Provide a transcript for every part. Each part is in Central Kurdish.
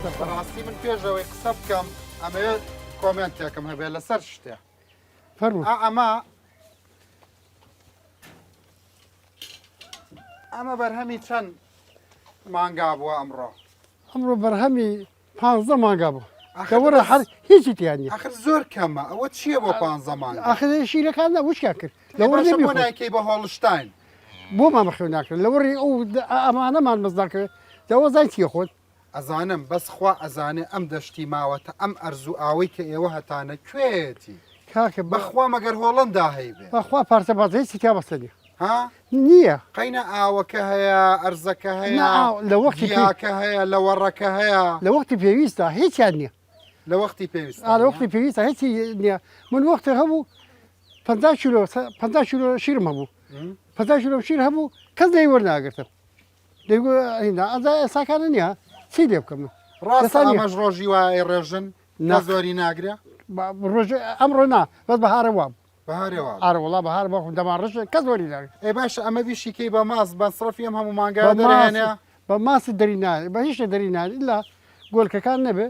بەڕاستی من پێش ئەوەی قسە بکەم ئەمەوێت کۆمێنتێکم هەبێ لەسەر شتێ. فەرموو. ئا ئەمە ئەمە بەرهەمی چەند مانگا بووە ئەمڕۆ؟ ئەمڕۆ بەرهەمی پانزە مانگا بوو. دەوەرە هەر هیچی تیا نییە. ئەخر زۆر کەمە ئەوە چییە بۆ پانزە مانگا؟ ئاخر شیرەکان نا وشکیان کرد. لەوەڕ نەبی بۆ نایکەی بە هۆڵشتاین؟ بۆ مامە خێو ناکرێت لەوەڕی ئەو ئەمانەمان مەز ناکرێت دەوە زای چیە خۆت؟ ئەزانم بەس خوا ئەزانێ ئەم دەشتی ماوەتە ئەم ئەرز و ئاوەی کە ئێوە هەتانە کوێیەتی؟ کاکە بە بەخوا مەگەر هۆڵەندا هەیبێ. بەخوا پارچە پارچە هیچی تیا بەستە نیە. ها؟ نییە. قەینا ئاوەکە هەیە ئەرزەکە هەیە نا ئاو لە وەختی پێ گیاکە هەیە لەوەڕەکە هەیە. لە وەختی پێویستدا هیچیان نییە. لە وەختی پێویستا ئا لە نییە؟ وەختی پێویستدا هیچی نییە من وەختێ هەبوو 50 کیلۆ 50 کیلۆ شیرم هەبوو 50 کیلۆ شیر هەبوو کەس لێی وەرناگرتم. دەیگو هینا ئەجا ئێستاکانە نییە چی لێ بکەم من ڕاستە ئێستا نییە. ئەمەش ڕۆژی وایە ئەیڕێژن نا. کە زۆری ناگرێ؟ با- ڕۆژ ئەمڕۆ نا بەس بەهارە وام بەهارێ وا بوو. ئارە وەڵا بەهار بەخۆم دەمان ڕژ کەس وەری ناگرێ ئەی باشە ئەمە بیشی کەی بە ماست مەسرەفی ئەم هەموو مانگایە بە ماست دەرهێنێ؟ بە ماست دەری نایە بە هیچ شتێک دەری نایە ئیلا گۆلکەکان نەبێ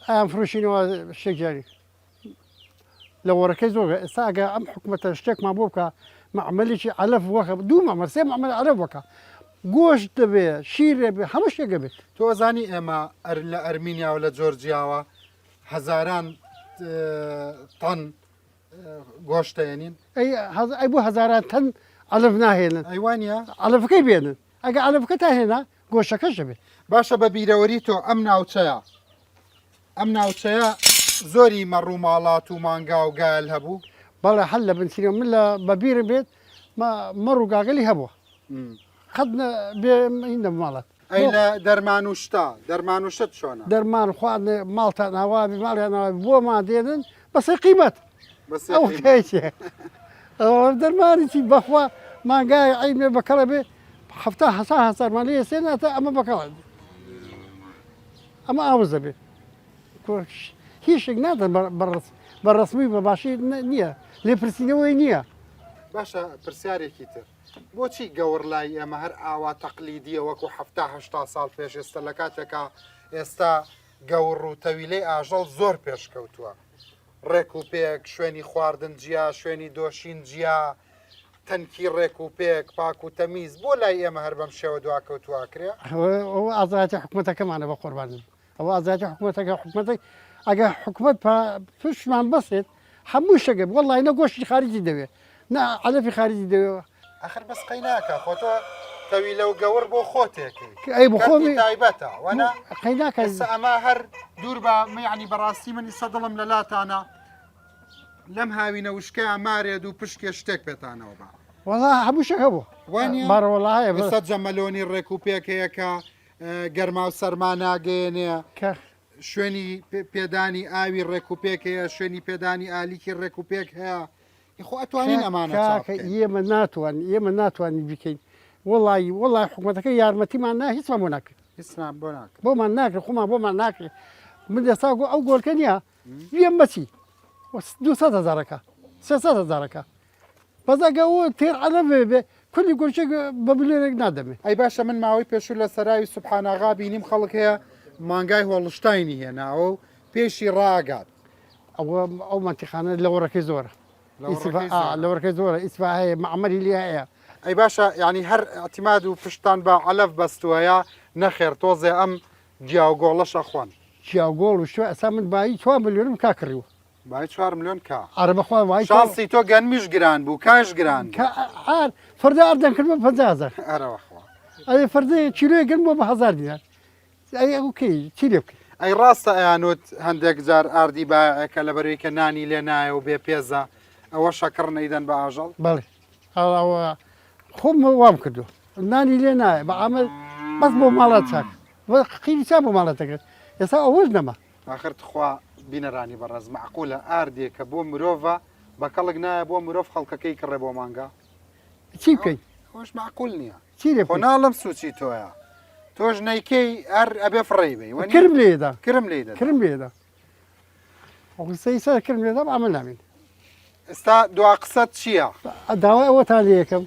ئەیان فرۆشینەوە شتێک جاری لە وەڕەکەی زۆر ئێستا ئەگە ئەم حکومەتە شتێکمان بۆ بکە مەعمەلێکی عەلەف وەکە دوو مەعمەل سێ مەعمەل عەلەف وەکە گۆشت دەبێ شیر دەبێ هەموو شتێک دەبێت. تۆ ئەزانی ئێمە ئەر لە ئەرمینیا و لە جۆرجیاوە هەزاران تەن گۆشت دەێنین؟ ئەی ئەی بۆ هەزاران تەن عەلەف ناهێنن؟ ئەی وانە؟ عەلەفەکەی بێنن ئەگە عەلەفەکەتان هێنا گۆشتەکەش دەبێت. باشە بە بیرەوەری تۆ ئەم ناوچەیە ئەم ناوچەیە زۆری مەڕ و ماڵات و مانگا و گایەل هەبوو؟ بەڵێ هەر لە بنچینەوە من لە بە بیرم بێت مەڕ و گاگەلی هەبووە قەت بێ هین نەبوو ماڵات. ئەی لە دەرمان و شتا دەرمان و شت چۆنە؟ دەرمان خواردنێ ماڵتان ئاوابی ماڵیان ئاوابی بۆمان دێنن بەسێ قیمەت بەسێ ئەو قیمەت. کەیچێ ئەوە دەرمانی چی بەخوا مانگای عەیبێ بەکەڵە بێ حەفتا هەسا هەزارمان لێ سێناتە ئەمە بەکەڵە ئەمە ئاوز دەبێت هیچ شتێک نادەن بە ڕسمی بە باشی نییە لێپرسینەوەی نییە. باشە پرسیارێکی تر بۆچی گەوڕ لای ئێمە هەر ئاوا تەقلیدیە وەکو حەفتا هەشتا ساڵ پێش ئێستا لە کاتێکا ئێستا گەوڕ و تەویلەی ئاژەڵ زۆر پێشکەوتووە ڕێک و پێک شوێنی خواردن جیا شوێنی دۆشین جیا تەنکی ڕێک و پێک پاک و تەمیز بۆ لای ئێمە هەر بەم شێوە دواکەوتووە ئەکرێ؟ ئەوە ئازایەتی حکومەتەکەمانە بە قوربانم ئەوە ئازایەتی حکومەتەکە حکومەتێک ئەگەر حکومەت پشتمان بەسێت هەموو شتێک وەڵی نە گۆشتی خارجی دەوێت نە عەلەفی خارجی دەوێت ئەخر بەس قەی ناکا خۆ تۆ تەویلە و گەوڕ بۆ خۆتێکەی ئەی بۆ خۆمی کەرتی تایبەتە وەنا قەی ناکا ئێستا ئەمە هەر دوور بە یعنی بەڕاستی من ئیسە دڵم لە لاتانە لەم هاوینە وشکەیە مارێ دوو پشکێ شتێک پێتانەوە با. وەڵا هەموو شتێک هەبوو. وانیە؟ بارە وەڵا هەیە. ئێستا جەمەلۆنی ڕێک و پێک هەیە کە گەرما و سەرما ناگەیەنێ. کە شوێنی پێدانی ئاوی ڕێک و پێک هەیە، شوێنی پێدانی ئالیکی ڕێک و پێک هەیە. خۆ ئەتوانین ئەمانە چاک کاکە بکەین. ئێمە ناتوانین ئێمە ناتوانین بیکەین. وەڵی وەڵی حکومەتەکە یارمەتیمان نا هیچمان بۆ ناکرێت. هیچمان بۆ ناکرێت. بۆمان ناکرێت خۆمان بۆمان ناکرێت. من ئێستا گۆ ئەو گۆلکە نییە وێم بەچی 200 هەزارەکە 300 هەزارەکە بەس ئەگە ئەوە تێر عەلەف بێ کولی گۆلچێک بە ملیۆنێک نادەمێ. ئەی باشە من ماوەی پێشوو لە سەراوی سوبحاناغا بینیم خەڵک هەیە مانگای هۆڵشتاینی هێناوە و پێشی ڕاگات. ئەوە ئەو مەنتیقانە لەوەڕەکەی زۆرە. لەوەڕەکەی زۆرە. لەوەڕەکەی زۆرە ئیسفا هەیە مەعمەری لێ هەیە. ئەی باشە یانی هەر ئیعتیماد و پشتتان بە عەلەف بەستووە یا نەخێر تۆزێ ئەم گیا و گۆڵەش ئەخۆن؟ گیا و گۆڵ و شتۆ ئەسا من بایی چوار ملیۆنم کا کڕیوە. بایی چوار ملیۆن کا؟ ئەرە بەخوا بایی چوار. شانسی تۆ گەنمیش گران بوو کاش گران بوو. کا ئار فردە ئاردیان کرد بە 50 هەزار. ئەرە بەخوا. ئەرێ فردە کیلۆیەک گەنم بووە بە هەزار دینار. ئەی ئەو کەی چی لێ بکەی؟ ئەی ڕاستە ئەیانوت هەندێک جار ئاردی بایعێکە لەبەرەوەی کە نانی لێ نایە و بێ پێزە ئەوە شەکڕ نەیدەن بە ئاژەڵ؟ بەڵێ ئەوە خۆم وام کردووە نانی لێ نایە بە عامل بەس بۆ ماڵات چاک قیری چا بۆ ماڵات دەکرێت ئێستا ئەوەش نەما. ئاخر تخوا بینەرانی بەڕێز مەعقولە ئاردێکە بۆ مرۆڤە بە کەڵک نایە بۆ مرۆڤ خەڵکەکەی کڕێ بۆ مانگا؟ چی بکەین؟ ئەوەش مەعقول نییە. چی لێ خۆ بکەین؟ ناڵم سوچی تۆیە تۆش نەیکەی هەر ئەبێ فڕێی بەی وەنیە؟ کرم لێدا. کرم لێی دەدا. کرم لێدا. قسەی سەر کرم لێدا ئەمە نامێنێ. ئێستا دوا قسەت چییە؟ داوای ئەوەتان لێ یەکەم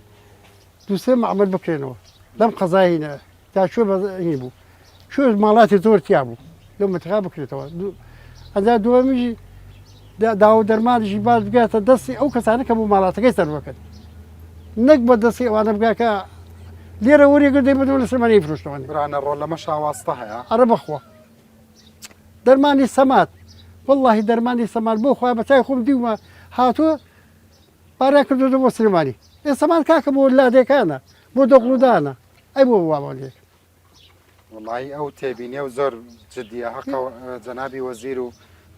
دوو سێ مەعمەل بکرێنەوە لەم قەزای هینە تا کوێ بە هین بوو. کوێ ماڵاتی زۆر تیا بوو لەو مەتقا بکرێتەوە ئەجا دووەمیشی داو دەرمانیشی باش بگاتە دەستی ئەو کەسانە کە بۆ ماڵاتەکەی سەربکەن نەک بە دەستی ئەوانە بگا کە لێرە وەریگرت دەیبردەوە لە سلێمانی فرۆشتەوە. برانە ڕۆ لەمە شاواستە هەیە. ئەرە بەخوا دەرمانی سەمات وەڵاهی دەرمانی سەمات بۆ خوا بە چای خۆم دیومە هاتووە بارا کردوتە بۆ سلێمانی ئێ سەمات کاکە بۆ لادێکانە بۆ دەغڵودانە ئەی بۆ وامان لێ وەڵایی ئەو تێبینیە و زۆر جدیە هەقە جەنابی وەزیر و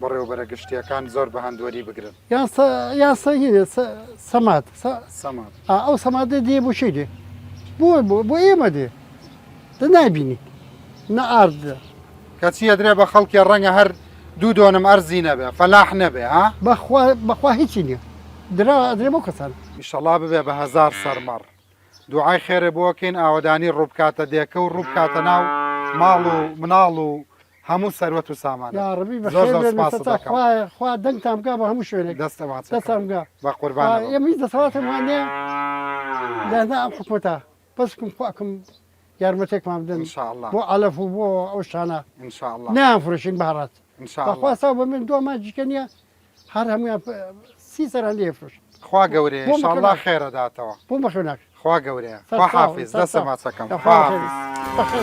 بەڕێوەبەرە گشتیەکان زۆر بە هەند وەری بگرن. یان سە یان سە هینە سە سەماد سە سەماد. ئا ئەو سەمادە دێ بۆ چی دێ بۆ بۆ بۆ ئێمە دێ دە نابینی نە ئارد. کەچی ئەدرێ بە خەڵکێ ڕەنگە هەر دوو دۆنم ئەرزی نەبێ فەلاح نەبێ ها. بەخوا بەخوا هیچی نیە درا ئەدرێ بەو کەسانە. ئیشەڵا ببێ بە هەزار سەر مەڕ. دوعای خێرێ بۆ کەین ئاوەدانی ڕووبکاتە دێکە و ڕووبکاتە ناو ماڵ و مناڵ و هەموو سەروەت و سامانت یاڕەبی زۆر بەخێر زۆر بێن سپاست سەتا دەکەم خوایە خوا دەنگتان بگا بە هەموو شوێنێک دەستە ماچەکەم دەستان بگا بە خوا قوربانەوە ئێمە هیچ دەسەڵاتێکمان نییە لە ئەم حکومەتە بەس کم خواکم یارمەتێکمان بدەن ان شاء الله بۆ عەلەف و بۆ ئەو شتانە ان شاء الله نایان فرۆشین بەهەڕات ان شاء الله بەخوا ساو بە من دو مانگیکە نییە هەر هەموویان سی سەران لێ فرۆشن خوا گەورەیە بۆم ان شاء الله بەخێر خێرەداتەوە بۆم بەخێر ناکرێت خوا گەورەیە سەر خوا چاو حافیز سەر دەستە چاو ماچەکەم یاخوا خوا بەخێر حافیز بەخێر.